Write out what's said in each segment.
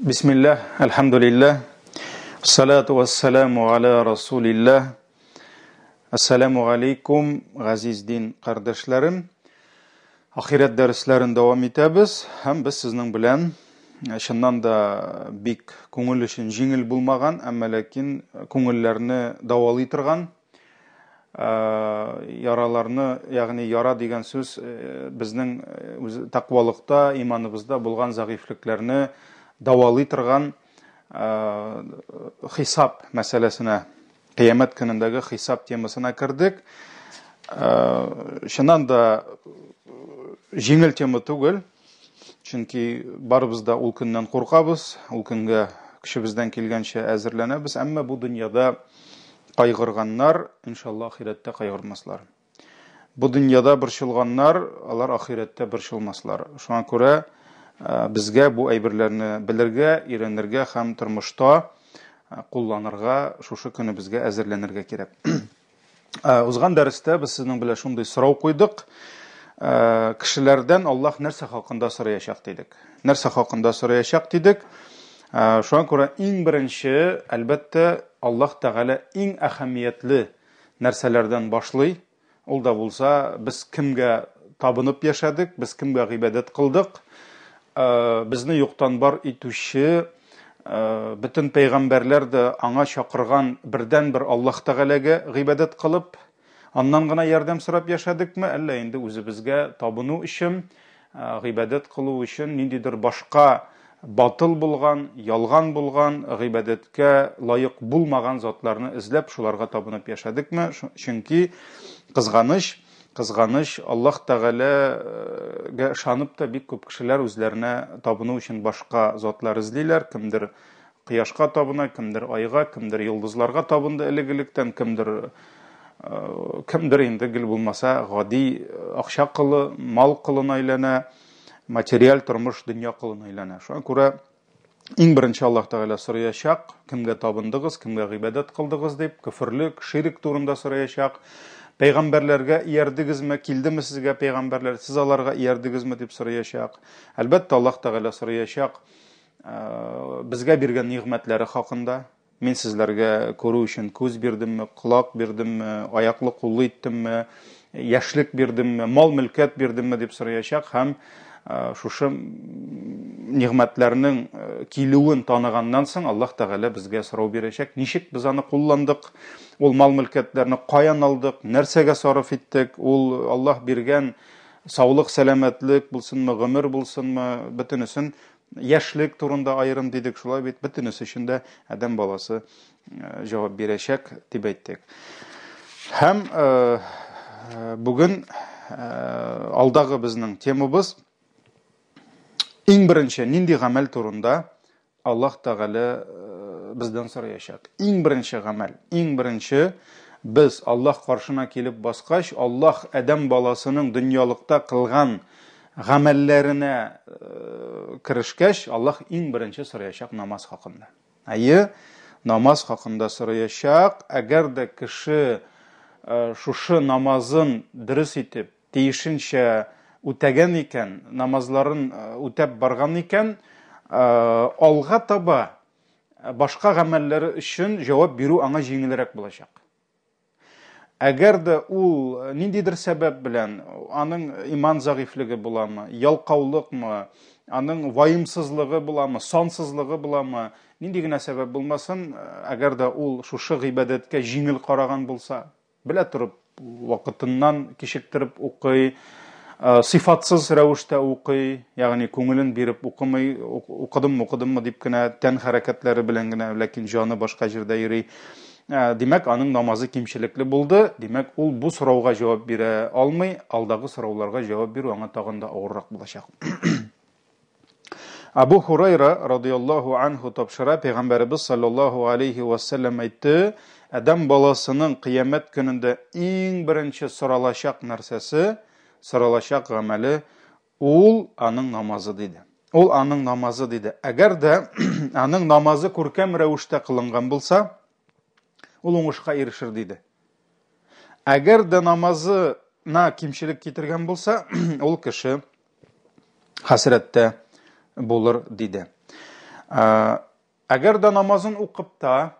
Бисмилләһ, әлхәмдүлилләһ, салату вассаламу аля расулилләһ. Ассаламу алейкум, газиз дин кардәшләрем. Ахирәт дәресләрен дәвам итәбез һәм без сезнең белән чыннан да бик күңел өчен җиңел булмаган, әмма ләкин күңелләрне дәвалый торган яраларны, ягъни яра дигән сүз безнең үз тәкъвалыкта, иманыбызда булган зәгыйфьлекләрне дәвалый торган хисап мәсьәләсенә, кыямәт көнендәге хисап темасына кердек. Чыннан да җиңел тема түгел, чөнки барыбыз да ул көннән куркабыз, ул көнгә көчебездән килгәнчә әзерләнәбез, әмма бу дөньяда кайгырганнар, иншалла, ахирәттә кайгырмаслар. Бу дөньяда борчылганнар, алар ахирәттә борчылмаслар. Шуңа күрә безгә бу әйберләрне белергә, өйрәнергә һәм тормышта кулланырга, шушы көнебезгә әзерләнергә кирәк. Узган дәрестә без сезнең белән шундый сорау куйдык. Кешеләрдән Аллаһ нәрсә хакында сораячак дидек. Нәрсә хакында сораячак дидек. Шуңа күрә иң беренче, әлбәттә, Аллаһ Тәгалә иң әһәмиятле нәрсәләрдән башлый. Ул да булса, без кемгә табынып яшәдек, без кемгә гыйбадәт кылдык, безне юктан бар итүче бөтен пәйгамбәрләр дә аңа чакырган бердәнбер Аллаһ Тәгаләгә гыйбадәт кылып, аннан гына ярдәм сорап яшәдекме, әллә инде үзебезгә табыну өчен, гыйбадәт кылу өчен ниндидер башка батыл булган, ялган булган, гыйбадәткә лаек булмаган затларны эзләп, шуларга табынып яшәдекме? Чөнки кызганыч, кызганыч, Аллаһ Тәгаләгә ышанып та бик күп кешеләр үзләренә табыну өчен башка затлар эзлиләр, кемдер кояшка табына, кемдер айга, кемдер йолдызларга табынды элек-электән, кемдер кемдер инде гел булмаса гади акча колы, мал колына әйләнә, материаль тормыш дөнья колына әйләнә. Шуңа күрә иң беренче Аллаһ Тәгалә сораячак, кемгә табындыгыз, кемгә гыйбадәт кылдыгыз дип, көферлек, ширк турында сораячак. Пәйгамбәрләргә иярдегезме, килдеме сезгә пәйгамбәрләр, сез аларга иярдегезме дип сораячак. Әлбәттә, Аллаһ Тәгалә сораячак безгә биргән нигъмәтләре хакында. Мин сезләргә күрү өчен күз бирдемме, колак бирдемме, аяклы куллы иттемме, яшьлек бирдемме, мал-мөлкәт бирдемме дип сораячак һәм шушы нигъмәтләрнең килүен таныганнан соң Аллаһ Тәгалә безгә сорау бирәчәк, ничек без аны кулландык, ул мал-мөлкәтләрне каян алдык, нәрсәгә сарыф иттек, ул Аллаһ биргән саулык, сәламәтлек булсынмы, гомер булсынмы, бөтенесен яшьлек турында аерым дидек, шулай бит, бөтенесе өчен дә адәм баласы җавап бирәчәк дип әйттек. Һәм бүген алдагы безнең темабыз иң беренче нинди гамәл турында Аллаһ Тәгалә бездән сораячак. Иң беренче гамәл, иң беренче без Аллаһ каршына килеп баскач, Аллаһ адәм баласының дөньялыкта кылган гамәлләренә керешкәч, Аллаһ иң беренче сораячак намаз хакында. Әйе, намаз хакында сораячак. Әгәр дә кеше шушы намазын дөрес итеп, тиешенчә үтәгән икән, намазларын үтәп барган икән, алга таба башка гамәлләре өчен җавап бирү аңа җиңелрәк булачак. Әгәр дә ул ниндидер сәбәп белән аның иман зәгыйфьлеге буламы, ялкаулыкмы, аның ваемсызлыгы буламы, сансызлыгы буламы, нинди генә сәбәп булмасын, әгәр дә ул шушы гыйбадәткә җиңел караган булса, Белә торып, вакытыннан кичектереп укый, сыйфатсыз рәвештә укый, ягъни күңелен биреп укымый, укыдыммы, укыдыммы дип кенә тән хәрәкәтләре белән генә, ләкин җаны башка җирдә йөри. Димәк, аның намазы кимчелекле булды. Димәк, ул бу сорауга җавап бирә алмый, алдагы сорауларга җавап бирү аңа тагын да авыррак булачак. Абу Хурайра радияллаһу анху тапшыра, Пәйгамбәребез саллаллаһу алейхи ва сәлләм әйтте, Адәм баласының кыямәт көнендә иң беренче соралачак нәрсәсе, соралачак гамәле ул аның намазы диде. Ул аның намазы диде. Әгәр дә аның намазы күркәм рәвештә кылынган булса, ул уңышка ирешер диде. Әгәр дә намазына кимчелек китергән булса, ул кеше хәсрәттә булыр диде. Әгәр дә намазын укып та,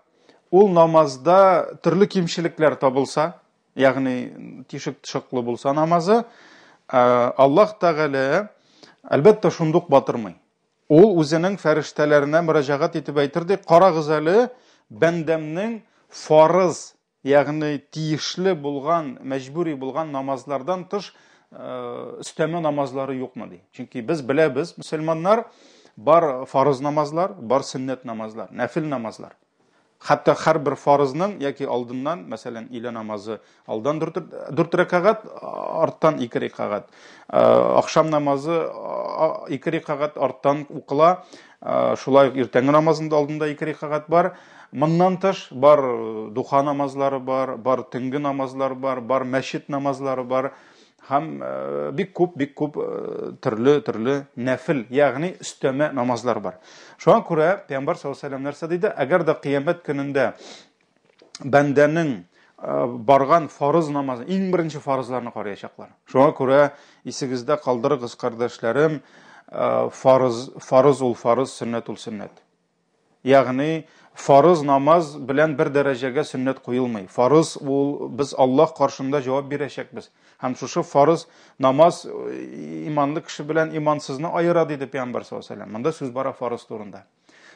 ул намазда төрле кимчелекләр табылса, ягъни тишек-тышыклы булса намазы, Аллаһ Тәгалә әлбәттә шундук батырмый. Ул үзенең фәрештәләренә мөрәҗәгать итеп әйтер ди, карагыз әле, бәндәмнең фарыз, ягъни тиешле булган, мәҗбүри булган намазлардан тыш өстәмә намазлары юкмы ди. Чөнки без беләбез, мөселманнар, бар фарыз намазлар, бар сөннәт намазлар, нәфил намазлар. Хәтта һәрбер фарызның яки алдыннан, мәсәлән, өйлә намазы алдан дүрт рәкәгать, арттан ике рәкәгать. Ахшам намазы ике рәкәгать арттан укыла. Шулай ук иртәнге намазында алдында ике рәкәгать бар. Моннан тыш бар духа намазлары бар, бар төнге намазлар бар, бар мәчет намазлары бар. Һәм бик күп, бик күп төрле-төрле нәфил, ягъни өстәмә намазлар бар. Шуңа күрә Пәйгамбәр саллаллаһу алейһи вәсәлләм нәрсә диде? Әгәр дә кыямәт көнендә бәндәнең барган фарыз намазы, иң беренче фарызларны караячаклар. Шуңа күрә исегездә калдырыгыз, кардәшләрем, фарыз, фарыз ул фарыз, сөннәт ул сөннәт. Ягъни фарыз намаз белән бер дәрәҗәгә сөннәт куелмый. Фарыз ул без Аллаһ каршында җавап бирәчәкбез. Һәм шушы фарыз намаз иманлы кеше белән имансызны аера, диде Пәйгамбәр саллаллаһу алейһи ва сәлләм. Монда сүз бара фарыз турында.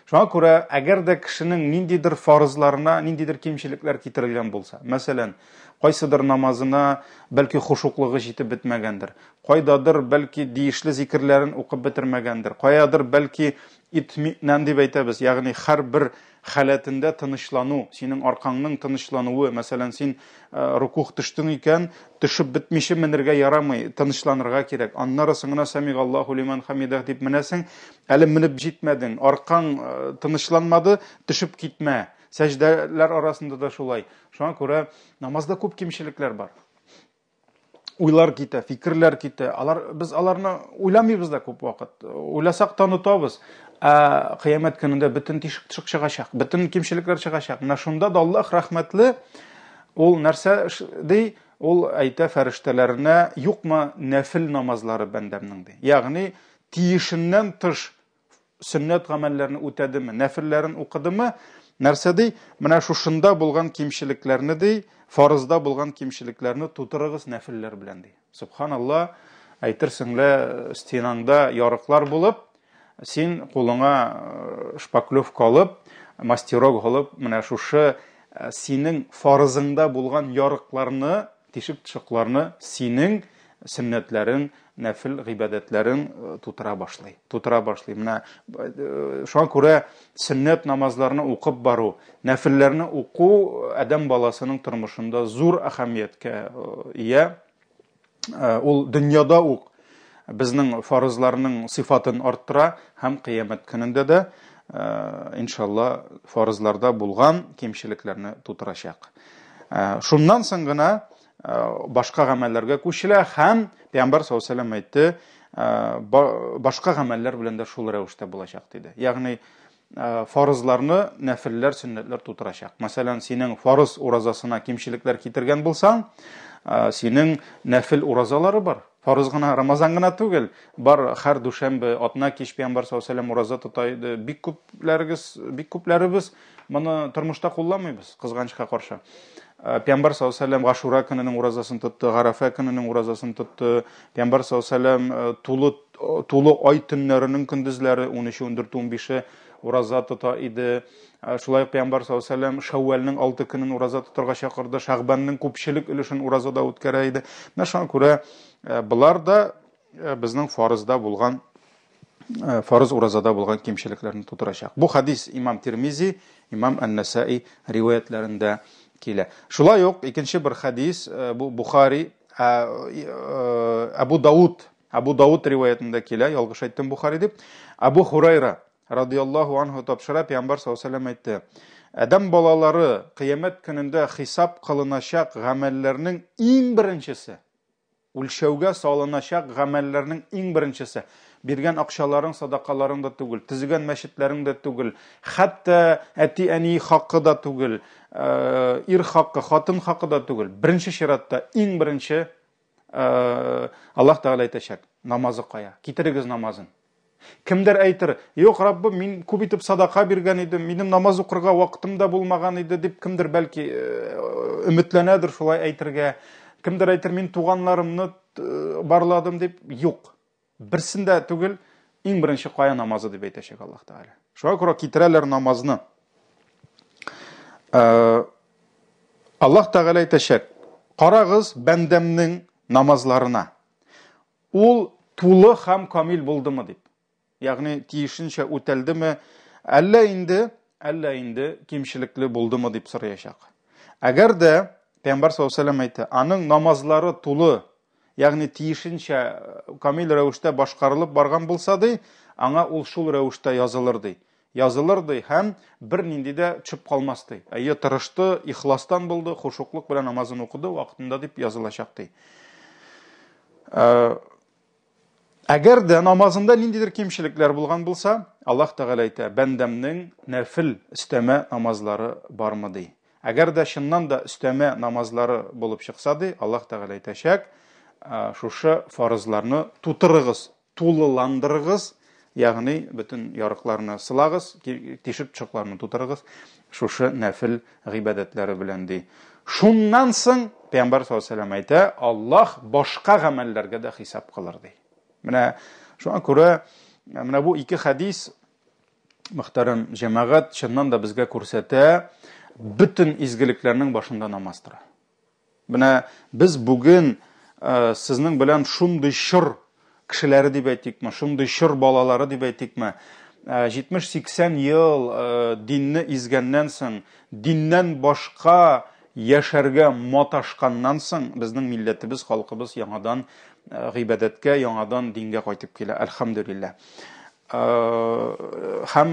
Шуңа күрә, әгәр дә кешенең ниндидер фарызларына ниндидер кимчелекләр китерелгән булса, мәсәлән, кайсыдыр намазына бәлки хушуклыгы җитеп бетмәгәндер, кайдадыр бәлки диешле зикерләрен укып бетермәгәндер, каядыр бәлки Итминан дип әйтәбез, ягъни һәрбер халәтендә тынычлану, синең аркаңның тынычлануы, мәсәлән, син рукух төштең икән, төшеп бетмичә менергә ярамый, тынычланырга кирәк. Аннары соң гына сәмигаллаһу лиман хамидах дип менәсең, әле менеп җитмәдең, аркаң тынычланмады, төшеп китмә. Сәҗдәләр арасында да шулай. Шуңа күрә намазда күп кимчелекләр бар. Уйлар китә, фикерләр китә. Алар, без аларны уйламыйбыз да күп вакыт. Уйласак та онытабыз. Ә кыямәт көнендә бөтен тишек-тишек чыгачак, бөтен кимчелекләр чыгачак. Менә шунда да Аллаһ рәхмәтле, ул нәрсә ди? Ул әйтә фәрештәләренә, юкмы нәфил намазлары бәндәмнең ди. Ягъни тиешеннән тыш сөннәт гамәлләрне үтәдеме, нәфелләрен укыдымы, нәрсә ди? Менә шушында булган кимчелекләрне ди, фарызда булган кимчелекләрне тутырыгыз нәфелләр белән ди. Субханалла, әйтерсең лә стенаңда ярыклар булып, син кулыңа шпаклевка алып, мастерок алып, менә шушы синең фарызыңда булган ярыкларны Тишек-тошыкларны синең сөннәтләрең, нәфел гыйбадәтләрең тутыра башлый. Тутыра башлый. Менә шуңа күрә сөннәт намазларны укып бару, нәфелләрне уку адәм баласының тормышында зур әһәмияткә ия. Ул дөньяда ук безнең фарызларның сыйфатын арттыра һәм кыямәт көнендә дә, иншалла, фарызларда булган кимчелекләрне тутырачак. Шуннан соң гына башка гамәлләргә күчелә һәм Пәйгамбәр саллаллаһу алейһи ва сәлләм әйтте, башка гамәлләр белән дә шул рәвештә булачак диде. Ягъни фарызларны нәфелләр, сөннәтләр тутырачак. Мәсәлән, синең фарыз уразасына кимчелекләр китергән булсаң, синең нәфел уразалары бар. Фарыз гына, Рамазан гына түгел, бар һәр дүшәмбе, атна кич Пәйгамбәр саллаллаһу алейһи ва сәлләм ураза тота иде. Бик күпләрегез, бик күпләребез моны тормышта кулланмыйбыз, кызганычка каршы. Пәйгамбәр саллаллаһу алейһи ва сәлләм Гашура көненең уразасын тотты, Гарәфә көненең уразасын тотты. Пәйгамбәр саллаллаһу алейһи ва сәлләм тулы тулы ай төннәренең көндезләре 13, 14, 15 ураза тота иде. Шулай ук Пәйгамбәр саллаллаһу алейһи ва сәлләм Шәүвәлнең 6 көнен ураза тотарга чакырды, Шәгъбанның күпчелек өлешен уразада үткәрә иде. Менә шуңа күрә болар да безнең фарызда булган фарыз уразада булган кимчелекләрне тутырачак. Бу хадис имам Тирмизи, имам Ан-Насаи риваятләрендә килә. Шулай ук икенче бер хадис, бу Бухари, Абу Дауд, Абу Дауд риваятендә килә, ялгыш әйттем Бухари дип. Абу Хурайра радияллаһу анһу тапшыра, Пәйгамбәр саллаллаһу алейһи ва сәлләм әйтте: Адәм балалары кыямәт көнендә хисап кылыначак гамәлләрнең иң беренчесе, Үлчәүгә салыначак гамәлләрнең иң беренчесе, биргән акчаларың, садакаларың да түгел, төзегән мәчетләрең дә түгел, хәтта әти-әни хакы да түгел, ир хакы, хатын хакы да түгел. Беренче чиратта, иң беренче Аллаһ Тәгалә әйтәчәк, намазы кая? Китерегез намазын. Кемдер әйтер, юк, Раббым, мин күп итеп садака биргән идем, минем намаз укырга вакытым да булмаган иде, дип кемдер бәлки өметләнәдер шулай әйтергә. Кемдер әйтер, мин туганнарымны барладым дип. Юк. Берсен дә түгел, иң беренче кая намазы дип әйтәчәк Аллаһ Тәгалә. Шуңа күрә китерәләр намазны. Аллаһ Тәгалә әйтәчәк, карагыз бәндәмнең намазларына. Ул тулы һәм камил булдымы дип. Ягъни тиешенчә үтәлдеме, әллә инде, әллә инде кимчелекле булдымы дип сораячак. Әгәр дә Пәйгамбәр саллаллаһу алейһи әйтә, аның намазлары тулы, ягъни тиешенчә камил рәвештә башкарылып барган булса ди, аңа ул шул рәвештә язылыр ди. Язылыр ди һәм бернинди дә төшеп калмас ди. Әйе, тырышты, ихластан булды, хушуклык белән намазын укыды вакытында дип язылачак ди. Э, әгәр дә намазында ниндидер кимчелекләр булган булса, Аллаһ Тәгалә әйтә, бәндәмнең нәфил өстәмә намазлары бармы ди. Әгәр дә чыннан да өстәмә намазлары булып чыкса ди, Аллаһ Тәгалә әйтәчәк, э, шушы фарызларны тутырыгыз, Тулыландырыгыз, ягъни бөтен ярыкларны сылагыз, тишек чокларны тутырыгыз шушы нәфел гыйбадәтләре белән ди. Шуннан соң Пәйгамбәр саллаллаһу алейһи вәсәлләм әйтә, Аллаһ башка гамәлләргә дә хисап кылыр ди. Менә шуңа күрә менә бу ике хәдис мөхтәрәм җәмәгать чыннан да безгә күрсәтә, бөтен изгелекләрнең башында намаз тора. Менә без бүген сезнең белән шундый чор кешеләре дип әйтикме, шундый чор балалары дип әйтикме, 70-80 ел динне изгәннән соң, диннән башка яшәргә маташканнан соң, безнең милләтебез, халкыбыз яңадан гыйбадәткә, яңадан дингә кайтып килә, әлхәмдүлилләһ. Һәм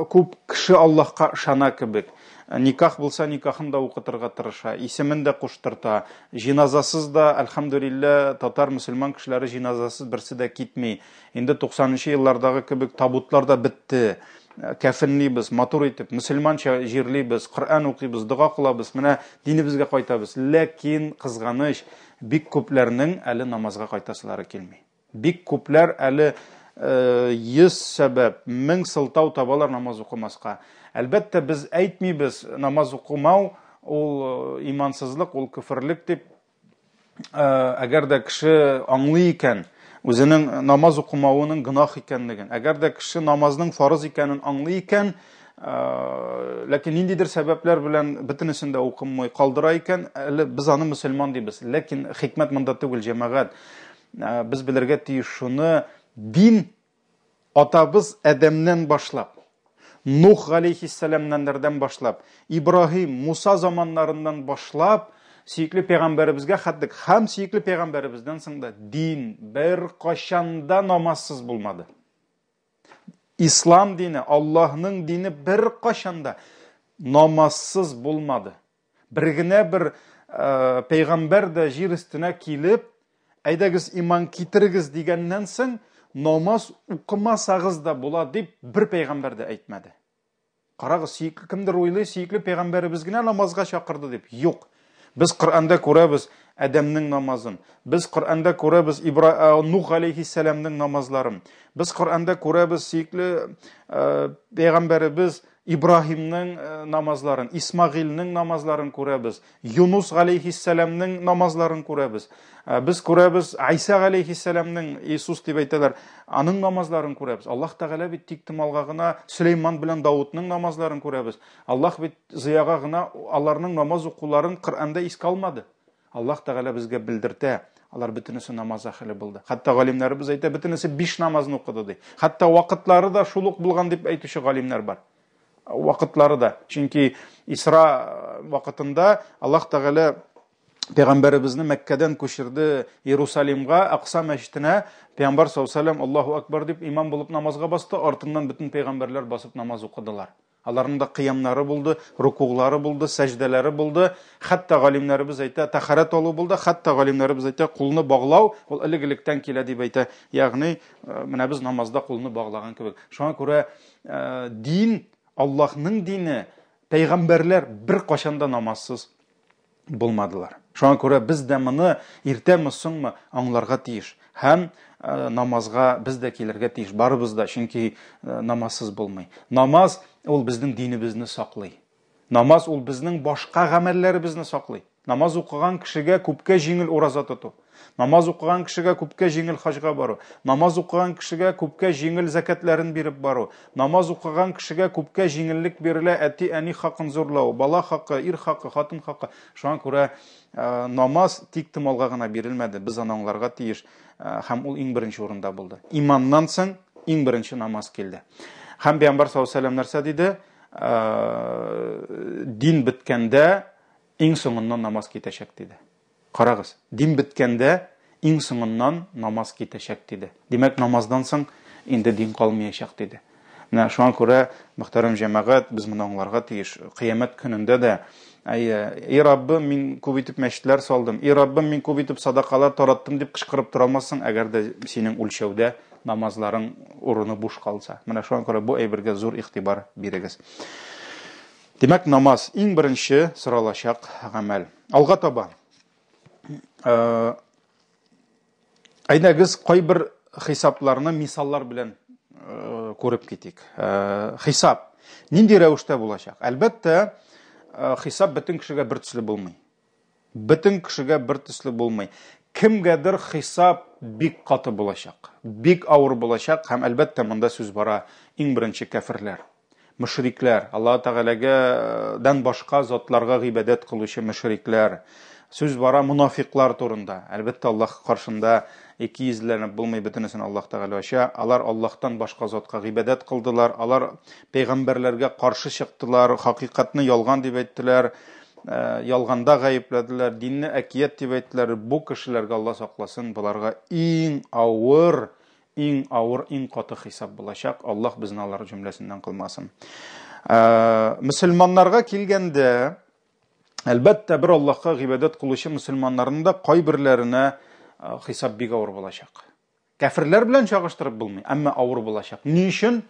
күп кеше Аллаһка ышана кебек. Никах булса, никахын да укытырга тырыша, исемен дә куштырта. Җиназасыз да, әлхәмдүлилләһ, татар мөселман кешеләре җиназасыз берсе дә китми. Инде 90 еллардагы кебек табутлар да бетте. Кәфенлибез, матур итеп, мөселманча җирлибез, Коръән укыйбыз, дога кылабыз, менә динебезгә кайтабыз. Ләкин, кызганыч, бик күпләрнең әле намазга кайтасылары килми. Бик күпләр әле 100 сәбәп, 1000 сылтау табалар намаз укымаска. Әлбәттә, без әйтмибез, намаз укымау ул имансызлык, ул көферлек дип. Әгәр дә кеше аңлый икән, үзенең намаз укымавының гөнаһ икәнлеген, әгәр дә кеше намазның фарыз икәнен аңлый икән, ләкин ниндидер сәбәпләр белән бөтенесен дә укымый калдыра икән, әле без аны мөселман дибез. Ләкин хикмәт монда түгел, җәмәгать. Без белергә тиеш шуны, дин атабыз Адәмнән башлап, Нух галәйһиссәламнәннәрдән башлап, Ибраһим, Муса заманнарыннан башлап, сөекле пәйгамбәребезгә хәтлек һәм сөекле пәйгамбәребездән соң да дин беркайчан да намазсыз булмады. Ислам дине, Аллаһның дине беркайчан да намазсыз булмады. Бер генә бер э, пәйгамбәр дә җир өстенә килеп, әйдәгез иман китерегез дигәннән соң, намаз укымасагыз да була дип бер пәйгамбәр дә әйтмәде. Карагыз, сөекле кемдер уйлый, сөекле пәйгамбәребез генә намазга чакырды дип. Юк. Без Коръәндә күрәбез Адәмнең намазын. Без Коръәндә күрәбез Ибра... Э, Нух алейхиссәламнең намазларын. Без Коръәндә күрәбез сөекле э, пәйгамбәребез Ибраһимның э, намазларын, Исмагыйльнең намазларын күрәбез, Юнус галәйһиссәламнең намазларын күрәбез. Э, без күрәбез Айса галәйһиссәламнең, Иисус дип әйтәләр, аның намазларын күрәбез. Аллаһ Тәгалә бит тик томалга гына Сөләйман белән Давудның намазларын күрәбез. Аллаһ бит зыяга гына аларның намаз укуларын Коръәндә искә алмады. Аллаһ Тәгалә безгә белдертә, алар бөтенесе намаз әһеле булды. Хәтта галимнәребез әйтә, бөтенесе биш намазны укыды ди. Хәтта вакытлары да шул ук булган дип әйтүче галимнәр бар. Вакытлары да. Чөнки Исра вакытында Аллаһ Тәгалә пәйгамбәребезне Мәккәдән күчерде Иерусалимга, Акса мәчетенә. Пәйгамбәр саллаллаһу алейһи ва сәлләм Аллаһу акбар дип имам булып намазга басты, артыннан бөтен пәйгамбәрләр басып намаз укыдылар. Аларның да кыямнары булды, рукуглары булды, сәҗдәләре булды. Хәтта галимнәребез әйтә, тәхәрәт алу булды, хәтта галимнәребез әйтә, кулны баглау, ул элек-электән килә дип әйтә. Ягъни, э, менә без намазда кулны баглаган кебек. Шуңа күрә э, дин, Аллаһның дине, пәйгамбәрләр беркайчан да намазсыз булмадылар. Шуңа күрә без дә моны иртәме соңмы аңларга тиеш. Һәм намазга без дә килергә тиеш, барыбыз да, чөнки намазсыз булмый. Намаз ул безнең динебезне саклый. Намаз ул безнең башка гамәлләребезне саклый. Намаз укыган кешегә күпкә җиңел ураза тоту. Намаз укыган кешегә күпкә җиңел хаҗга бару. Намаз укыган кешегә күпкә җиңел зәкәтләрен биреп бару. Намаз укыган кешегә күпкә җиңеллек бирелә әти-әни хакын зурлау, бала хакы, ир хакы, хатын хакы. Шуңа күрә намаз тик томалга гына бирелмәде. Без аны аңларга тиеш. Һәм ул иң беренче урында булды. Иманнан соң иң беренче намаз килде. Һәм Пәйгамбәр саллаллаһу алейһи ва сәлләм нәрсә диде? Дин беткәндә иң соңыннан намаз китәчәк, диде. Карагыз, дин беткәндә иң соңыннан намаз китәчәк, диде. Димәк, намаздан соң инде дин калмаячак, диде. Менә шуңа күрә, мөхтәрәм җәмәгать, без моны аңларга тиеш. Кыямәт көнендә дә, әйе, и Раббым, мин күп итеп мәчетләр салдым, и Раббым, мин күп итеп садакалар тараттым дип кычкырып тора алмассың, әгәр дә синең үлчәүдә намазларың урыны буш калса. Менә шуңа күрә бу әйбергә зур игътибар бирегез. Димәк, намаз иң беренче соралачак гамәл. Алга таба. Әйдәгез, кайбер хисапларны мисаллар белән күреп китик. Хисап нинди рәвештә булачак? Әлбәттә, хисап бөтен кешегә бер төсле булмый. Бөтен кешегә бер төсле булмый. Кемгәдер хисап бик каты булачак, бик авыр булачак һәм әлбәттә монда сүз бара иң беренче кәферләр. Мөшрикләр, Аллаһ Тәгаләгә дән башка затларга гыйбадәт кылучы мөшрикләр. Сүз бара монафиклар турында. Әлбәттә, Аллаһ каршында икейөзлеләнеп булмый, бөтенесен Аллаһ Тәгалә ача. Алар Аллаһтан башка затка гыйбадәт кылдылар, алар пәйгамбәрләргә каршы чыктылар, хакыйкатьне ялган дип әйттеләр, ялганда гаепләделәр, динне әкият дип әйттеләр. Бу кешеләргә Аллаһ сакласын, боларга иң авыр Иң авыр, иң каты хисап булачак. Аллаһ безне алар җөмләсеннән кылмасын. Мөселманнарга килгәндә, әлбәттә, бер Аллаһка гыйбадәт кылучы мөселманнарның да кайберләренә хисап бик авыр булачак. Кәферләр белән чагыштырып булмый, әмма авыр булачак. Ни өчен?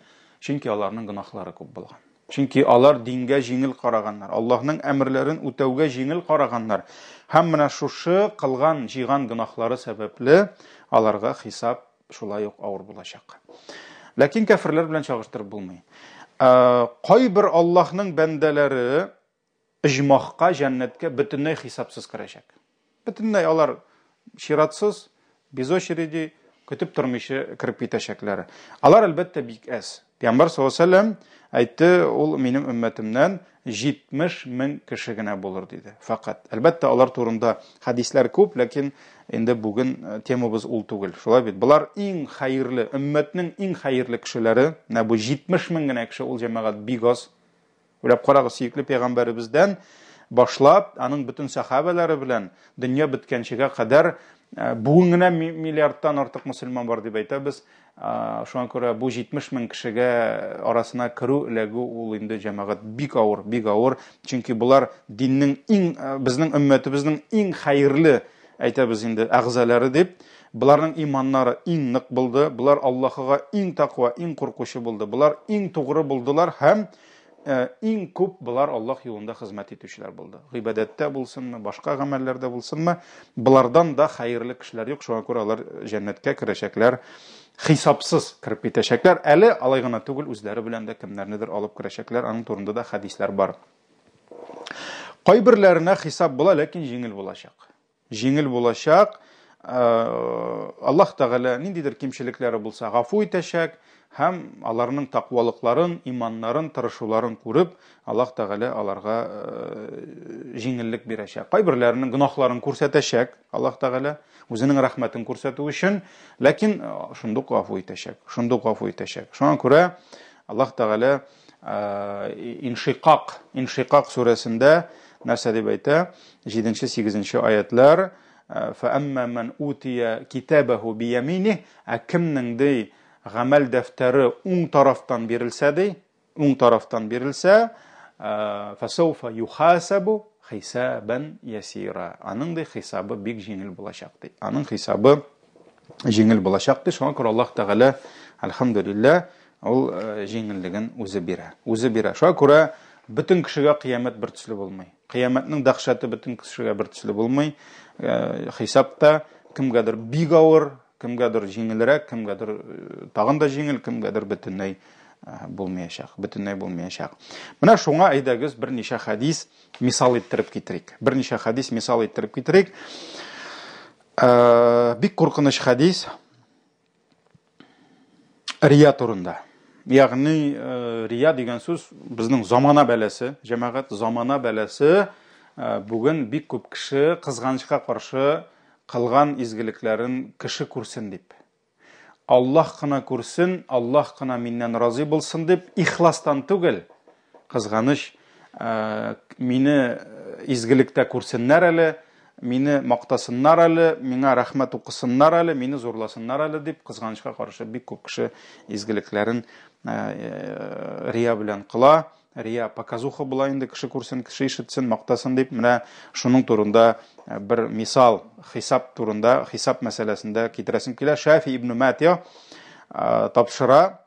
Чөнки аларның гөнаһлары күп булган. Чөнки алар дингә җиңел караганнар, Аллаһның әмерләрен үтәүгә җиңел караганнар. Һәм менә шушы кылган, җыйган гөнаһлары сәбәпле аларга хисап шулай ук авыр булачак. Ләкин кәферләр белән чагыштырып булмый. Кайбер Аллаһның бәндәләре Оҗмахка, җәннәткә бөтенләй хисапсыз керәчәк. Бөтенләй алар чиратсыз, без очереди, көтеп тормыйча кереп китәчәкләр. Алар, әлбәттә, бик әз. Пәйгамбәр саллаллаһу алейһи ва сәлләм әйтте, ул минем өммәтемнән 70 мең кеше генә булыр, диде. Фәкать. Әлбәттә, алар турында хәдисләр күп, ләкин инде бүген э, темабыз ул түгел. Шулай бит. Болар иң хәерле, өммәтнең иң хәерле кешеләре. Менә бу 70 мең генә кеше, ул җәмәгать бик аз. Уйлап карагыз, сөекле пәйгамбәребездән башлап, аның бөтен сәхабәләре белән дөнья беткәнчегә кадәр э, бүген генә миллиардтан артык мөселман бар дип әйтәбез. Э, шуңа күрә бу 70 мең кешегә арасына керү, эләгү ул инде җәмәгать бик авыр, бик авыр. Чөнки болар диннең иң э, безнең өммәтебезнең иң хәерле әйтәбез инде әгъзалары дип. Боларның иманнары иң нык булды, болар Аллаһыга иң таква, иң куркучы булды, болар иң тугры булдылар һәм э, иң күп болар Аллаһ юлында хезмәт итүчеләр булды. Гыйбадәттә булсынмы, башка гамәлләрдә булсынмы, болардан да хәерле кешеләр юк, шуңа күрә алар җәннәткә керәчәкләр, хисапсыз кереп китәчәкләр. Әле алай гына түгел, үзләре белән дә кемнәрнедер алып керәчәкләр, аның турында да хәдисләр бар. Кайберләренә хисап була, ләкин җиңел булачак. Җиңел булачак. Э, Аллаһ Тәгалә ниндидер кимчелекләре булса гафу итәчәк һәм аларның таквалыкларын, иманнарын, тырышуларын күреп, Аллаһ Тәгалә аларга э, җиңеллек бирәчәк. Кайберләренең гөнаһларын күрсәтәчәк Аллаһ Тәгалә үзенең рәхмәтен күрсәтү өчен, ләкин э, шундук гафу итәчәк. Шундук гафу итәчәк. Шуңа күрә Аллаһ Тәгалә Иншикак, Иншикак сүрәсендә нәрсә дип әйтә? 7-8 аятлар Фәәммә ман утия китабаху бияминих, ә кемнең ди гамәл дәфтәре уң тарафтан бирелсә ди, уң тарафтан бирелсә, фәсауфа юхасабу хисабан ясира. Аның ди хисабы бик җиңел булачак ди. Аның хисабы җиңел булачак ди. Шуңа күрә Аллаһ Тәгалә, әлхәмдүлилләһ, ул э, җиңеллеген үзе бирә. Үзе бирә. Шуңа күрә Бөтен кешегә кыямәт бер төсле булмый. Кыямәтнең дәһшәте бөтен кешегә бер төсле булмый. Хисап та кемгәдер бик авыр, кемгәдер җиңелрәк, кемгәдер тагын да җиңел, кемгәдер бөтенләй булмаячак, бөтенләй булмаячак. Менә шуңа әйдәгез берничә хәдис мисал иттереп китерик. Берничә хәдис мисал иттереп китерик. Бик куркыныч хәдис. Рия турында. Ягъни рия дигән сүз безнең замана бәласе, җәмәгать замана бәласе. Бүген бик күп кеше кызганычка каршы кылган изгелекләрен кеше күрсен дип. Аллаһ кына күрсен, Аллаһ кына миннән разый булсын дип, ихластан түгел, кызганыч, мине изгелектә күрсеннәр әле, мине мактасыннар әле, миңа рәхмәт укысыннар әле, мине зурласыннар әле дип, кызганычка каршы бик күп кеше изгелекләрен рия белән кыла. Рия показуха була инде, кеше күрсен, кеше ишетсен, мактасын дип. Менә шуның турында бер мисал, хисап турында, хисап мәсьәләсендә китерәсем килә. Шафи ибн Матия тапшыра.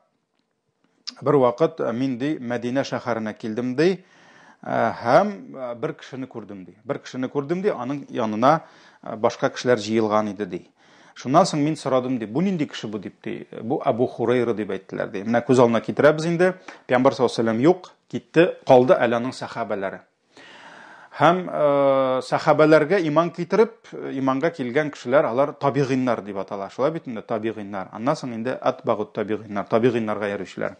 Бер вакыт мин ди Мәдинә шәһәренә килдем ди һәм бер кешене күрдем ди. Бер кешене күрдем ди, аның янына башка кешеләр җыелган иде ди. Шуннан соң мин сорадым ди, бу нинди кеше бу дип ди. Бу Абу Хурайра дип әйттеләр ди. Менә күз алдына китерәбез инде. Пәйгамбәр саллаллаһу алейһи ва сәлләм юк, китте, калды әле аның сәхабәләре. Һәм сәхабәләргә иман китереп, иманга килгән кешеләр алар табигыйннар дип атала. Шулай бит инде, табигыйннар. Аннан соң инде атбагут табигыйннар, табигыйннарга йөрүчеләр.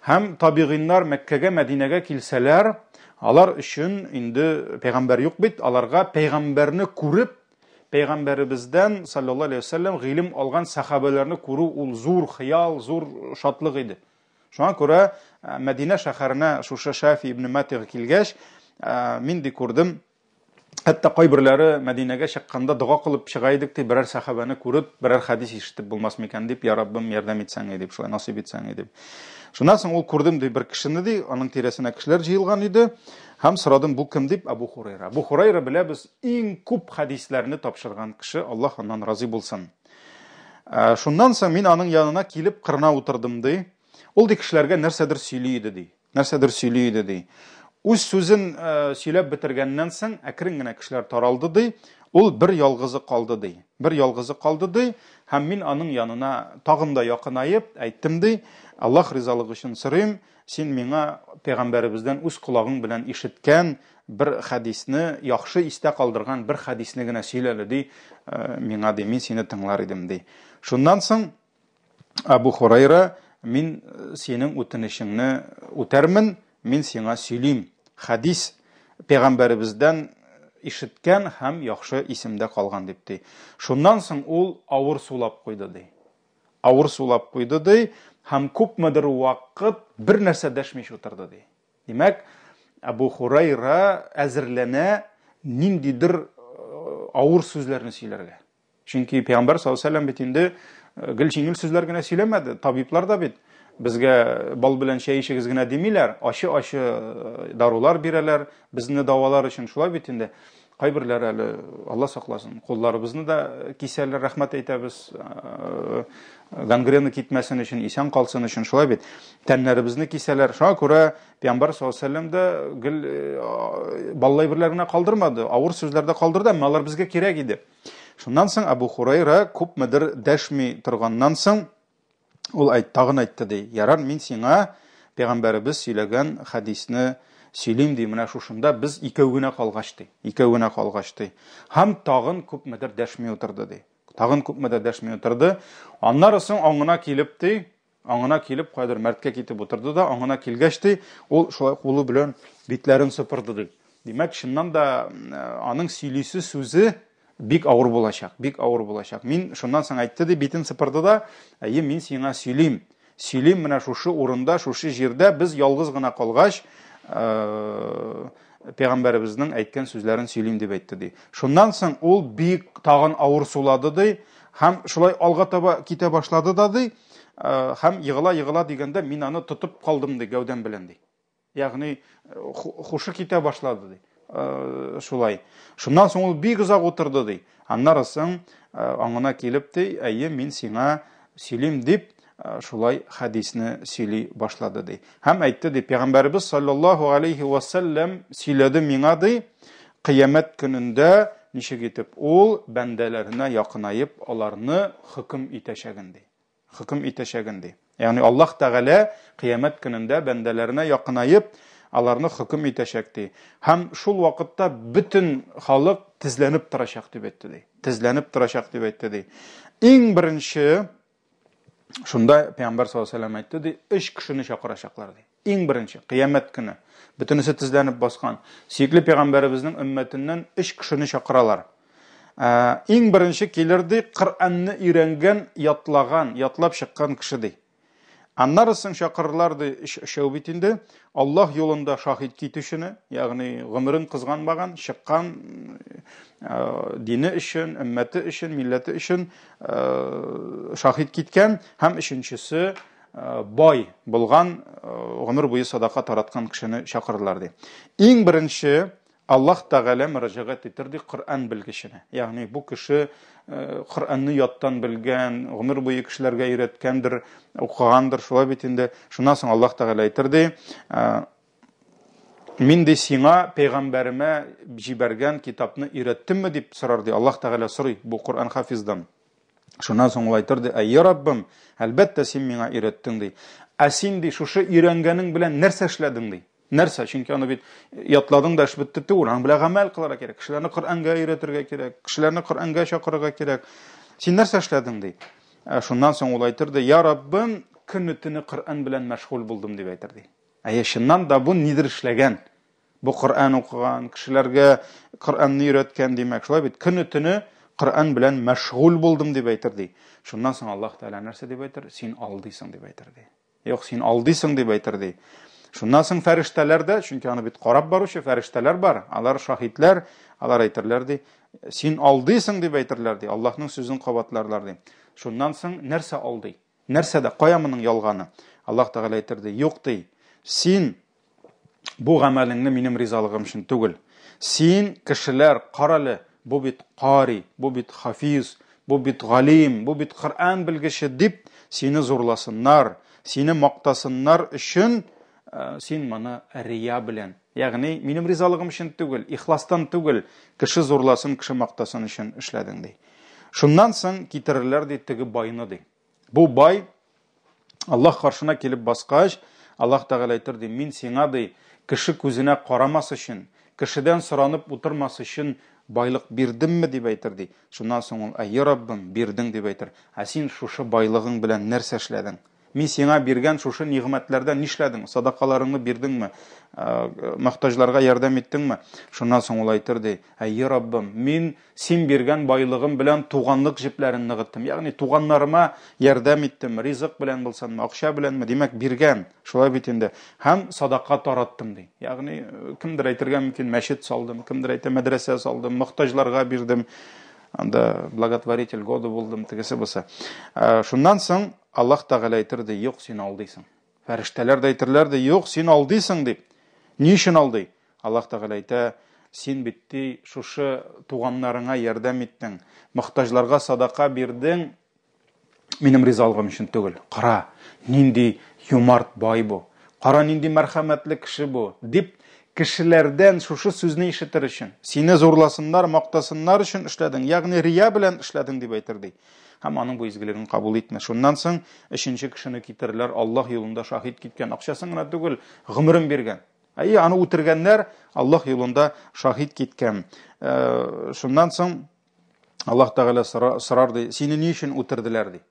Һәм табигыйннар Мәккәгә, Мәдинәгә килсәләр, алар өчен инде пәйгамбәр юк бит, аларга пәйгамбәрне күреп, пәйгамбәребездән саллаллаһу алейһи ва сәлләм гыйлем алган сәхабәләрне күрү ул зур хыял, зур шатлык иде. Шуңа күрә Мәдинә шәһәренә шушы Шафи ибн Матига килгәч, мин ди күрдем, хәтта кайберләре Мәдинәгә чыкканда дога кылып чыга идек ди, берәр сәхабәне күреп, берәр хәдис ишетеп булмас микән дип, я Раббым, ярдәм итсәң дип, шулай насыйп итсәң дип. Шуннан соң ул күрдем ди бер кешене ди, аның тирәсенә кешеләр җыелган иде. Һәм сорадым, бу кем дип, Абу Хурайра. Абу Хурайра беләбез, иң күп хәдисләрне тапшырган кеше, Аллаһ аннан разый булсын. Шуннан соң мин аның янына килеп кырына утырдым ди. Ул ди кешеләргә нәрсәдер сөйли иде ди. Нәрсәдер сөйли иде ди. Үз сүзен сөйләп бетергәннән соң әкрен генә кешеләр таралды ди. Ул бер ялгызы калды ди. Бер ялгызы калды ди. Һәм мин аның янына тагын да якынаеп әйттем ди. Аллаһ ризалыгы өчен сорыйм, син миңа пәйгамбәребездән үз колагың белән ишеткән бер хәдисне, яхшы истә калдырган бер хәдисне генә сөйлә әле, ди, миңа, ди, мин сине тыңлар идем, ди. Шуннан соң Абу Хурайра, мин синең үтенечеңне үтәрмен, мин сиңа сөйлим. Хәдис пәйгамбәребездән ишеткән һәм яхшы исемдә калган дип ди. Шуннан соң ул авыр сулап куйды ди. Авыр сулап куйды ди һәм күпмедер вакыт бер нәрсә дәшмичә утырды ди. Димәк, Абу Хурайра әзерләнә ниндидер авыр сүзләрне сөйләргә. Чөнки Пәйгамбәр саллаллаһу алейһи ва сәлләм бит инде гел җиңел сүзләр генә сөйләмәде. Табиблар да бит безгә бал белән чәй эчегез генә димиләр, ачы-ачы дарулар бирәләр безне дәвалар өчен. Шулай бит инде. Кайберләре әле, Алла сакласын, кулларыбызны да кисәләр, рәхмәт әйтәбез, гангрена китмәсен өчен, исән калсын өчен, шулай бит. Тәннәребезне кисәләр. Шуңа күрә Пәйгамбәр саллаллаһу алейһи ва сәлләм дә гел баллы әйберләр генә калдырмады, авыр сүзләр дә калдырды, әмма алар безгә кирәк иде. Шуннан соң Абу Хурайра күпмедер дәшми торганнан соң, ул әйт, тагын әйтте ди, ярар, мин сиңа пәйгамбәребез сөйләгән хәдисне сөйлим ди, менә шушында без икәү генә калгач ди, икәү генә калгач ди. Һәм тагын күпмедер дәшми утырды ди. Тагын күпмедер дәшми утырды. Аннары соң аңына килеп ди, аңына килеп кайдыр мәрткә китеп утырды да, аңына килгәч ди, ул шулай кулы белән битләрен сыпырды ди. Димәк, чыннан да аның сөйлисе сүзе бик авыр булачак, бик авыр булачак. Мин шуннан соң әйтте ди, битен сыпырды да, әйе, мин сиңа сөйлим. Сөйлим менә шушы урында, шушы җирдә без ялгыз гына калгач, пәйгамбәребезнең әйткән сүзләрен сөйлим дип әйтте ди. Шуннан соң ул бик тагын авыр сулады ди, һәм шулай алга таба китә башлады да ди, һәм егыла-егыла дигәндә мин аны тотып калдым ди, гәүдәм белән ди. Ягъни хушы китә башлады ди. Шулай. Шуннан соң ул бик озак утырды ди. Аннары соң аңына килеп ди, әйе, мин сиңа сөйлим дип, шулай хәдисне сөйли башлады, ди. Һәм әйтте, ди, Пәйгамбәребез саллаллаһу алейхи ва сәлләм сөйләде миңа, ди, кыямәт көнендә ничек итеп ул бәндәләренә якынаеп, аларны хөкем итәчәген, ди. Хөкем итәчәген, ди. Ягъни Аллаһ Тәгалә кыямәт көнендә бәндәләренә якынаеп, аларны хөкем итәчәк, ди. Һәм шул вакытта бөтен халык тезләнеп торачак, дип әйтте, ди. Тезләнеп торачак, дип әйтте, ди. Иң беренче шунда Пәйгамбәр саллаллаһу алейһи ва сәлләм әйтте, ди, өч кешене чакырачаклар, ди. Иң беренче, кыямәт көне. Бөтенесе тезләнеп баскан. Сөекле пәйгамбәребезнең өммәтеннән өч кешене чакыралар. Иң беренче килер, ди, Коръәнне өйрәнгән, ятлаган, ятлап чыккан кеше, ди. Аннары соң чакырырлар, ди, өчәү бит инде. Аллаһ юлында шаһит китүчене, ягъни гомерен кызганмаган, чыккан дине өчен, өммәте өчен, милләте өчен шаһит киткән, һәм өченчесе бай булган, гомер буе садака тараткан кешене чакырдылар, ди. Иң беренче Аллаһ Тәгалә мөрәҗәгать итер, ди, Коръән белгеченә. Ягъни бу кеше Коръәнне яттан белгән, гомер буе кешеләргә өйрәткәндер, укыгандыр, шулай бит инде. Шуннан соң Аллаһ Тәгалә әйтер, ди, Мин, ди, сиңа пәйгамбәремә җибәргән китапны өйрәттемме, дип сорар, ди. Аллаһ Тәгалә сорый бу Коръән хафиздан. Шуннан соң ул әйтер, ди, Әй, Раббым, әлбәттә, син миңа өйрәттең, ди. Ә син, ди, шушы өйрәнгәнең белән нәрсә эшләдең, ди? Нәрсә? Чөнки аны бит ятладың да эш бетте түгел, аның белән гамәл кылырга кирәк. Кешеләрне Коръәнгә өйрәтергә кирәк, кешеләрне Коръәнгә чакырырга кирәк. Син нәрсә эшләдең, ди? Ә шуннан соң ул әйтер, ди, Я Раббым, көне төне Коръән белән мәшгуль булдым, дип әйтер, ди. Әйе, чыннан да бу нидер эшләгән. Бу Коръән укыган, кешеләргә Коръәнне өйрәткән, димәк, шулай бит. Көне төне Коръән белән мәшгуль булдым дип әйтер, ди. Шуннан соң Аллаһ Тәгалә нәрсә дип әйтер? Син алдыйсың дип әйтер, ди. Юк, син алдыйсың дип әйтер, ди. Шуннан соң фәрештәләр дә, чөнки аны бит карап баручы фәрештәләр бар, алар шаһитләр, алар әйтерләр, ди, син алдыйсың дип әйтерләр, ди. Аллаһның сүзен кабатларлар, ди. Шуннан соң нәрсә алдый? Нәрсәдә, кая моның ялганы? Аллаһ Тәгалә әйтер, ди, юк, ди, син бу гамәлеңне минем ризалыгым өчен түгел. Син, кешеләр, карале, бу бит кари, бу бит хафиз, бу бит галим, бу бит Коръән белгече дип сине зурласыннар, сине мактасыннар өчен э, син моны рия белән, ягъни минем ризалыгым өчен түгел, ихластан түгел, кеше зурласын, кеше мактасын өчен эшләдең, ди. Шуннан соң китерерләр, ди, теге байны, ди. Бу бай Аллаһ каршына килеп баскач, Аллаһ Тәгалә әйтер, ди, мин сиңа, ди, кеше күзенә карамас өчен, кешедән соранып утырмас өчен байлык бирдемме, дип әйтер, ди. Шуннан соң ул, әйе, Раббым, бирдең, дип әйтер. Ә син шушы байлыгың белән нәрсә эшләдең? Мин сиңа биргән шушы нигъмәтләрдән нишләдең? Садакаларыңны бирдеңме? Мохтаҗларга ярдәм иттеңме? Шуннан соң ул әйтер, ди, әйе, Раббым, мин Син биргән байлыгым белән туганлык җепләрен ныгыттым. Ягъни туганнарыма ярдәм иттем, ризык белән булсынмы, акча беләнме, димәк, биргән. Шулай бит инде. Һәм садака тараттым, ди. Ягъни кемдер әйтергә мөмкин, мәчет салдым, кемдер әйтә, мәдрәсә салдым, мохтаҗларга бирдем. Анда благотворитель года булдым, тегесе бусы. Шуннан соң Аллаһ Тәгалә әйтер, ди, юк, син алдыйсың. Фәрештәләр дә әйтерләр, ди, юк, син алдыйсың, дип. Ни өчен алдый? Аллаһ Тәгалә әйтә, Син бит, ди, шушы туганнарыңа ярдәм иттең, мохтаҗларга садака бирдең, минем ризалыгым өчен түгел. Кара, нинди юмарт бай бу. Кара, нинди мәрхәмәтле кеше бу, дип, кешеләрдән шушы сүзне ишетер өчен, сине зурласыннар, мактасыннар өчен эшләдең, ягъни рия белән эшләдең, дип әйтер, ди. Һәм аның бу изгелеген кабул итмә. Шуннан соң өченче кешене китерерләр, Аллаһ юлында шаһит киткән, акчасын гына түгел, гомерен биргән. Әйе, аны үтергәннәр, Аллаһ юлында шаһит киткән. Э, шуннан соң Аллаһ Тәгалә сорар ди, сине ни өчен үтерделәр ди.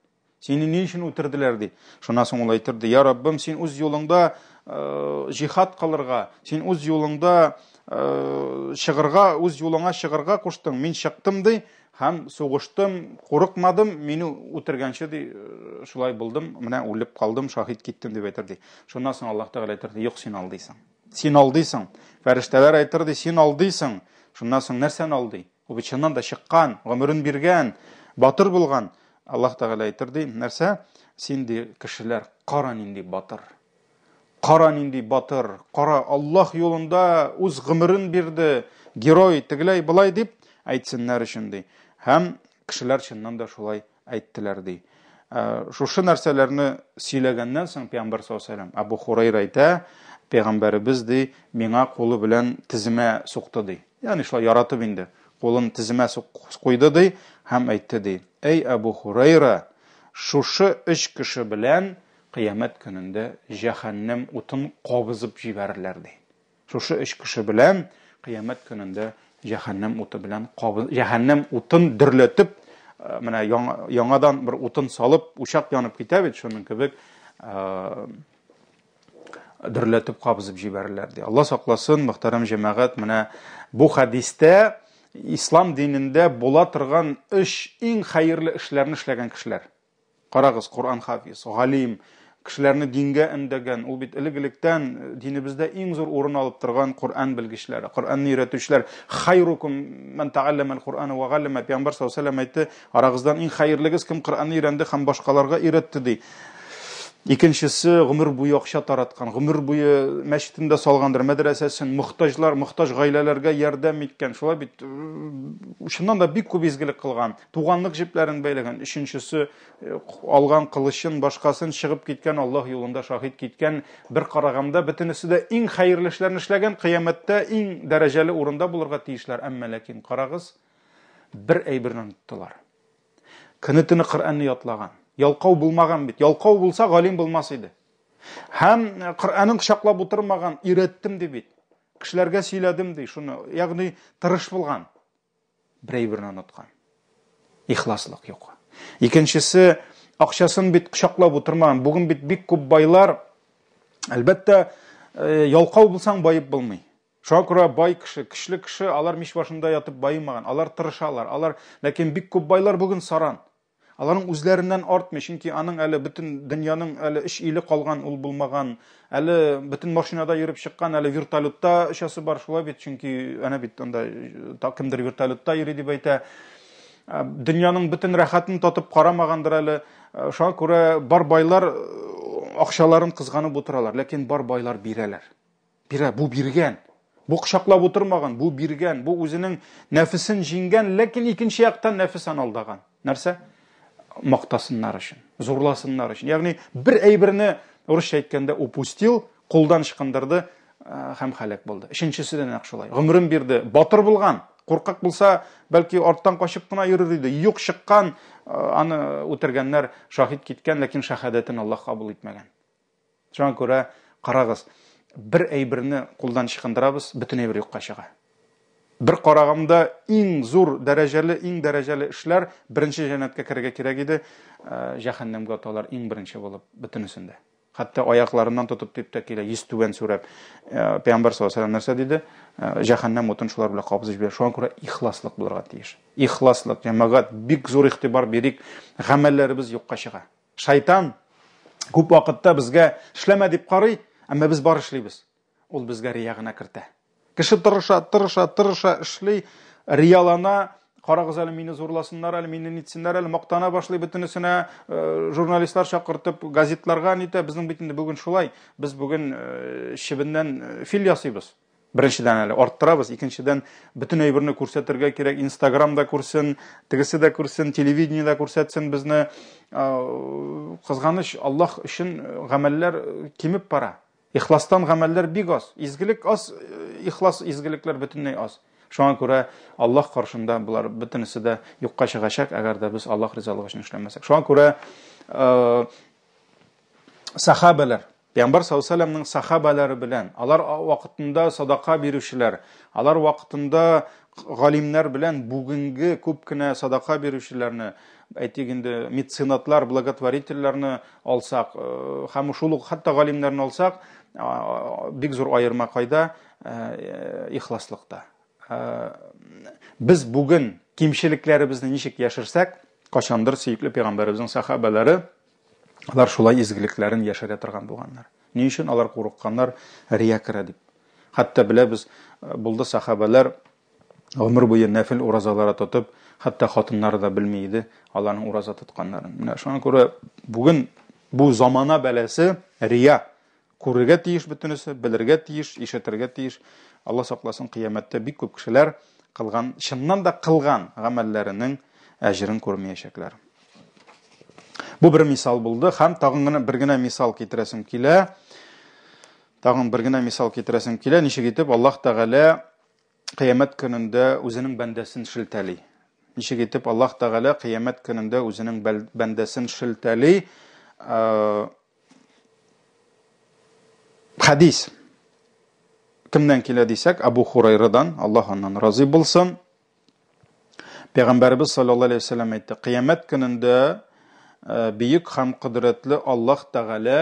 Сине ни өчен үтерделәр ди. Шуннан соң ул әйтер ди, я Раббым, син үз юлыңда э, җихад кылырга, син үз юлыңда э, чыгырга, үз юлыңа чыгырга куштың. Мин чыктым ди. Һәм сугыштым, курыкмадым, мине үтергәнче ди, э, шулай булдым, менә үлеп калдым, шаһит киттем дип әйтер ди. Шуннан соң Аллаһ Тәгалә әйтер ди, юк, син алдыйсың. Син алдыйсың. Фәрештәләр әйтер ди, син алдыйсың. Шуннан соң нәрсәне алдый? Ул бит чыннан да чыккан, гомерен биргән, батыр булган. Аллаһ Тәгалә әйтер ди, нәрсә? Син ди, кешеләр, кара нинди батыр. Кара нинди батыр, кара Аллаһ юлында үз гомерен бирде, герой, тегеләй, болай дип әйтсеннәр өчен ди. Һәм кешеләр чыннан да шулай әйттеләр ди. Шушы нәрсәләрне сөйләгәннән соң пәйгамбәр саллаллаһу алейһи вәсәлләм Абу Хурайра әйтә, пәйгамбәребез ди, миңа кулы белән теземә сукты ди. Ягъни шулай яратып инде, кулын теземә куйды ди һәм әйтте ди: "Әй Абу Хурайра, шушы өч кеше белән кыямәт көнендә җәһәннәм утын кабызып җибәрерләр ди. Шушы өч кеше белән кыямәт көнендә җәһәннәм уты белән җәһәннәм утын дөрләтеп, э, менә яңадан бер утын салып, учак янып китә бит, шуның кебек э, дөрләтеп кабызып җибәрерләр ди. Алла сакласын, мөхтәрәм җәмәгать, менә бу хәдистә ислам динендә була торган өч иң хәерле эшләрне эшләгән кешеләр. Карагыз, Коръән хафиз, галим, кешеләрне дингә өндәгән, ул бит элек-электән э, динебездә иң зур урын алып торган Коръән белгечләре, Коръәнне өйрәтүчеләр. Хайрукум ман тааллама аль-Коръәна ва галлама. Пәйгамбәр саллаллаһу алейһи ва сәлләм әйтте, арагыздан иң хәерлегез кем Коръәнне өйрәнде һәм башкаларга өйрәтте ди. Икенчесе гомер буе акча тараткан, гомер буе мәчетен дә салгандыр, мәдрәсәсен, мохтаҗлар, мохтаҗ гаиләләргә ярдәм иткән. Шулай бит, э, чыннан да бик күп изгелек кылган. Туганлык җепләрен бәйләгән. Өченчесе э, алган кылычын, башкасын чыгып киткән, Аллаһ юлында шаһит киткән. Бер караганда бөтенесе дә иң хәерле эшләрне эшләгән, кыямәттә иң дәрәҗәле урында булырга тиешләр. Әмма ләкин карагыз, бер әйберне оныттылар. Көне-төне Коръәнне ятлаган. Ялкау булмаган бит. Ялкау булса, галим булмас иде. Һәм э, Коръәнен кочаклап утырмаган, өйрәттем ди бит. Кешеләргә сөйләдем ди шуны. Ягъни тырыш булган. Бер әйберне оныткан. Ихласлык юк. Икенчесе, акчасын бит кочаклап утырмаган. Бүген бит бик күп байлар, әлбәттә, э, ялкау булсаң баеп булмый. Шуңа күрә бай кеше, көчле кеше, алар мич башында ятып баемаган, алар тырышалар, алар, ләкин бик күп байлар бүген саран. Аларның үзләреннән артмый, чөнки аның әле бөтен дөньяның әле өч иле калган, ул булмаган, әле бөтен машинада йөреп чыккан, әле вертолетта очасы бар, шулай бит, чөнки әнә бит анда э, кемдер вертолетта йөри дип әйтә. Э, дөньяның бөтен рәхәтен татып карамагандыр әле. Э, шуңа күрә бар байлар акчаларын кызганып утыралар, ләкин бар байлар бирәләр. Бирә, бу биргән. Бу кочаклап утырмаган, бу биргән, бу үзенең нәфесен җиңгән, ләкин икенче яктан нәфес аны алдаган. Нәрсә? Мактасыннар өчен, зурласыннар өчен. Ягъни бер әйберне урысча әйткәндә упустил, кулдан ычкындырды э, һәм һәлак булды. Өченчесе дә нәкъ шулай. Гомерен бирде, батыр булган. Куркак булса, бәлки арттан качып кына йөрер иде. Юк чыккан, э, аны үтергәннәр, шаһит киткән, ләкин шәһадәтен Аллаһ кабул итмәгән. Шуңа күрә карагыз, бер әйберне кулдан чыкындырабыз, бөтен әйбер юкка чыга. Бер караганда иң зур дәрәҗәле, иң дәрәҗәле эшләр беренче җәннәткә керергә кирәк иде, э, җәһәннәмгә аталар иң беренче булып бөтенесендә. Хәтта аякларыннан тотып дип тә килә, йөз түбән сүрәп. Э, Пәйгамбәр саллаллаһу алейһи нәрсә диде? Э, җәһәннәм утын шулар белән кабызып җибәрә. Шуңа күрә ихласлык булырга тиеш. Ихласлык, җәмәгать, бик зур игътибар бирик, гамәлләребез юкка чыга. Шайтан күп вакытта безгә эшләмә дип карый, әмма без бар эшлибез. Ул безгә рия гына кертә. Кеше тырыша, тырыша, тырыша, эшли, риялана, карагыз әле мине зурласыннар әле, мине нитсеннәр әле, мактана башлый бөтенесенә, э, журналистлар чакыртып, газетларга нитә. Безнең бит инде бүген шулай. Без бүген э, чебеннән э, фил ясыйбыз. Беренчедән әле арттырабыз, икенчедән бөтен әйберне күрсәтергә кирәк, Инстаграм да күрсен, тегесе дә күрсен, телевидение дә күрсәтсен безне. Кызганыч, Аллаһ өчен гамәлләр кимеп бара. Ихластан гамәлләр бик аз. Изгелек аз, ихлас изгелекләр бөтенләй аз. Шуңа күрә Аллаһ каршында болар бөтенесе дә юкка чыгачак, әгәр дә без Аллаһ ризалыгы өчен эшләмәсәк. Шуңа күрә сахабәләр Пәйгамбәр саллаллаһу алейһи вәсәлләмнең сахабәләре белән, алар вакытында садака бирүчеләр, алар вакытында галимнәр белән бүгенге күп кенә садака бирүчеләрне, әйтик инде, меценатлар, благотворительләрне алсак, э, һәм шул ук хәтта галимнәрне алсак, бик зур аерма кайда? Э, ихласлыкта. Э, без бүген кимчелекләребезне ничек яшерсәк, кайчандыр сөекле пәйгамбәребезнең сахабәләре Алар шулай изгелекләрен яшерә торган булганнар. Ни өчен алар курыкканнар рия керә дип. Хәтта беләбез, э, булды сахабәләр гомер буе нәфил уразалары тотып, хәтта хатыннары да белми иде аларның ураза тотканнарын. Менә шуңа күрә бүген бу замана бәласе рия Күрергә тиеш бөтенесе, белергә тиеш, ишетергә тиеш. Алла сакласын, кыямәттә бик күп кешеләр кылган, чыннан да кылган гамәлләренең әҗерен күрмәячәкләр. Бу бер мисал булды һәм тагын гына бер генә мисал китерәсем килә. Тагын бер генә мисал китерәсем килә, ничек итеп Аллаһ Тәгалә кыямәт көнендә үзенең бәндәсен шелтәли. Ничек итеп Аллаһ Тәгалә кыямәт көнендә үзенең бәндәсен шелтәли. Хәдис кемнән килә дисәк, Абу Хурайрадан, Аллаһ аннан разый булсын. Пәйгамбәребез саллаллаһу алейһи вәсәлләм әйтте, кыямәт көнендә э, бөек һәм кодрәтле Аллаһ Тәгалә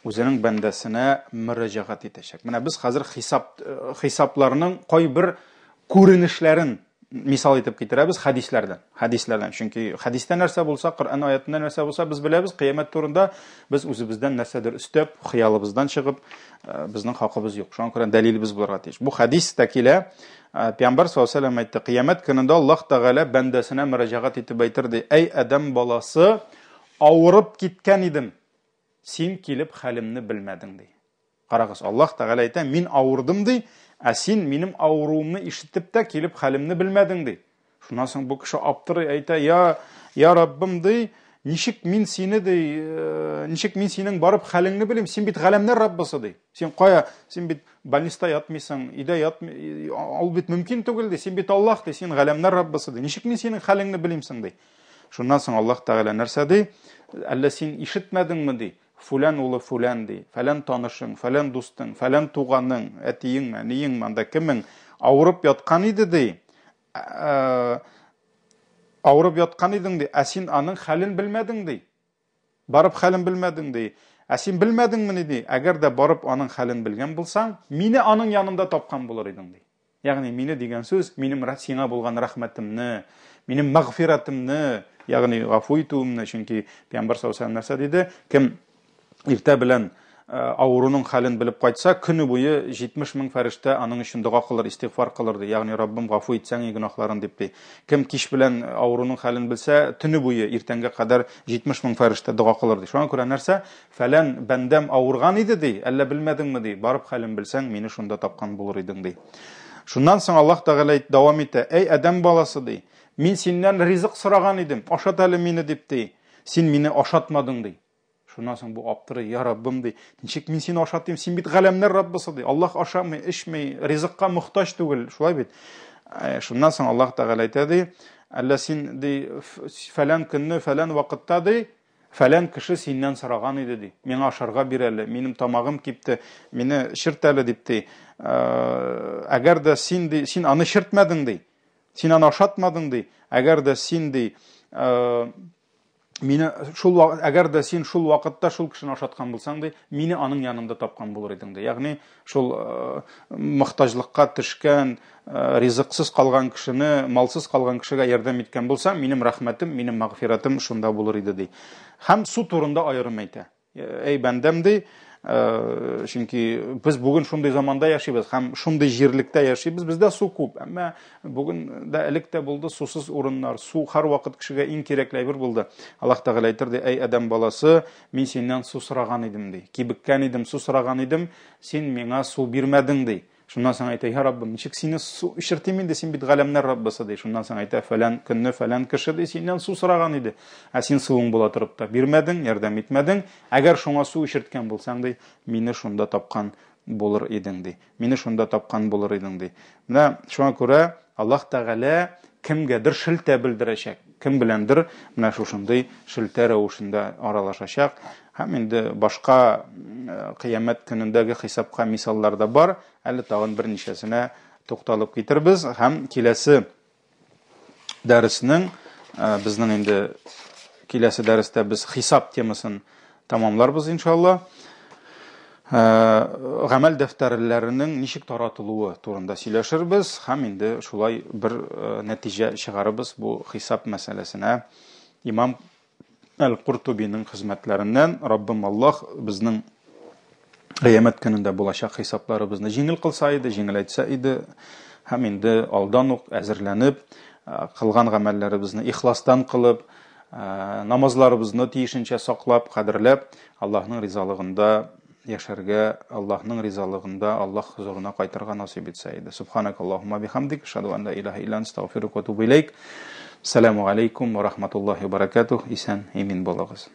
үзенең бәндәсенә мөрәҗәгать итәчәк. Менә без хәзер хисап э, хисапларның кайбер күренешләрен мисал итеп китерәбез хәдисләрдән. Хәдисләрдән. Чөнки хәдистә нәрсә булса, Коръән аятында нәрсә булса, без беләбез, кыямәт турында без үзебездән нәрсәдер өстәп, хыялыбыздан чыгып, э, безнең хакыбыз юк. Шуңа күрә дәлилебез булырга тиеш. Бу хәдис тә килә. Пәйгамбәр саллаллаһу алейһи вәсәлләм әйтте, кыямәт көнендә Аллаһ Тәгалә бәндәсенә мөрәҗәгать итеп әйтер ди: "Әй адәм баласы, авырып киткән идем, син килеп хәлемне белмәдең" ди. Карагыз, Аллаһ Тәгалә әйтә, мин авырдым ди, ә син минем авыруымны ишетеп тә килеп хәлемне белмәдең ди. Шуннан соң бу кеше аптырый, әйтә, я, я Раббым ди, ничек мин сине ди, э, ничек мин синең барып хәлеңне белим, син бит галәмнәр Раббысы ди. Син кая, син бит больниста ятмыйсың, өйдә ятмый, ул бит мөмкин түгел ди, син бит Аллаһ ди, син галәмнәр Раббысы ди. Ничек мин синең хәлеңне белим соң ди. Шуннан соң Аллаһ Тәгалә нәрсә ди? Әллә син ишетмәдеңме ди? Фүлән улы фүлән ди, фәлән танышың, фәлән дустың, фәлән туганың, әтиеңме, әниеңме, анда кемең авырып яткан иде ди. Э, авырып яткан идең ди, ә син аның хәлен белмәдең ди. Барып хәлен белмәдең ди. Ә син белмәдеңмени ди? Әгәр дә барып аның хәлен белгән булсаң, мине аның янында тапкан булыр идең ди. Ягъни мине дигән сүз минем сиңа булган рәхмәтемне, минем мәгъфирәтемне, ягъни гафу итүемне, чөнки Пәйгамбәр саллаллаһу алейһи нәрсә диде? Кем иртә белән э, авыруның хәлен белеп кайтса, көне буе 70 мең фәрештә аның өчен дога кылыр, истигъфар кылыр ди. Ягъни Раббым гафу итсәң и гөнаһларын дип ди. Кем кич белән авыруның хәлен белсә, төне буе иртәнгә кадәр 70 мең фәрештә дога кылыр ди. Шуңа күрә нәрсә? Фәлән бәндәм авырган иде ди, әллә белмәдеңме ди, барып хәлен белсәң, мине шунда тапкан булыр идең ди. Шуннан соң Аллаһ Тәгалә дәвам итә, әй адәм баласы ди, мин синнән ризык сораган идем, ашат әле мине дип ди. Син мине ашатмадың ди. Шуннан соң бу аптырый, я Раббым ди, ничек мин сине ашатыйм, син бит галәмнәр Раббысы ди. Аллаһ ашамый, эчми, ризыкка мохтаҗ түгел, шулай бит. Э, шуннан соң Аллаһ Тәгалә әйтә ди, әллә син ди фәлән көнне, фәлән вакытта ди, фәлән кеше синнән сораган иде ди. Миңа ашарга бир әле, минем тамагым кипте, мине чирт әле дип ди. Э, әгәр дә син ди, син аны чиртмәдең ди. Син аны ашатмадың ди. Әгәр дә син ди, э, мине шул әгәр дә син шул вакытта шул кешене ашаткан булсаң ди, мине аның янында тапкан булыр идең ди. Ягъни шул э, мохтаҗлыкка төшкән, э, ризыксыз калган кешене, малсыз калган кешегә ярдәм иткән булсаң, минем рәхмәтем, минем мәгъфирәтем шунда булыр иде ди. Һәм су турында аерым әйтә. Әй бәндәм ди, э, чөнки без бүген шундый заманда яшибез һәм шундый җирлектә яшибез, бездә су күп. Әмма бүген дә элек тә булды сусыз урыннар. Су һәрвакыт кешегә иң кирәкле әйбер булды. Аллаһ Тәгалә әйтер ди, әй адәм баласы, мин синнән су сораган идем ди. Кибеккән идем, су сораган идем, син миңа су бирмәдең ди. Шуннан соң әйтә, я Раббым, ничек сине су эчертим инде, син бит галәмнәр Раббысы, ди. Шуннан соң әйтә, фәлән көнне фәлән кеше, ди, синнән су сораган иде. Ә син суың була торып та бирмәдең, ярдәм итмәдең. Әгәр шуңа су эчерткән булсаң, ди, мине шунда тапкан булыр идең, ди. Мине шунда тапкан булыр идең, ди. Менә шуңа күрә Аллаһ Тәгалә кемгәдер шелтә белдерәчәк, кем беләндер менә шушындый шелтә рәвешендә аралашачак. Һәм инде башка кыямәт көнендәге хисапка мисаллар да бар. Әле тагын берничәсенә тукталып китербез һәм киләсе дәреснең безнең инде киләсе дәрестә без хисап темасын тәмамларбыз иншалла. Э, гамәл дәфтәрләренең ничек таратылуы турында сөйләшербез һәм инде шулай бер э, нәтиҗә чыгарырбыз бу хисап мәсьәләсенә. Имам Әл-Куртубиның хезмәтләреннән Раббым Аллаһ безнең кыямәт көнендә булачак хисапларыбызны җиңел кылса иде, җиңеләйтсә иде һәм инде алдан ук әзерләнеп, э, кылган гамәлләребезне ихластан кылып, намазларыбызны тиешенчә саклап, кадерләп, Аллаһның ризалыгында яшәргә, Аллаһның ризалыгында Аллаһ хозурына кайтырга насыйп итсә иде. Субханак Аллаһумма бихамдик, ашһаду ан ла илаһа илля анта, астагфирука ва атубу илейк. Ассаламу алейкум ва рахматуллахи ва баракатух. Исән, имин булыгыз.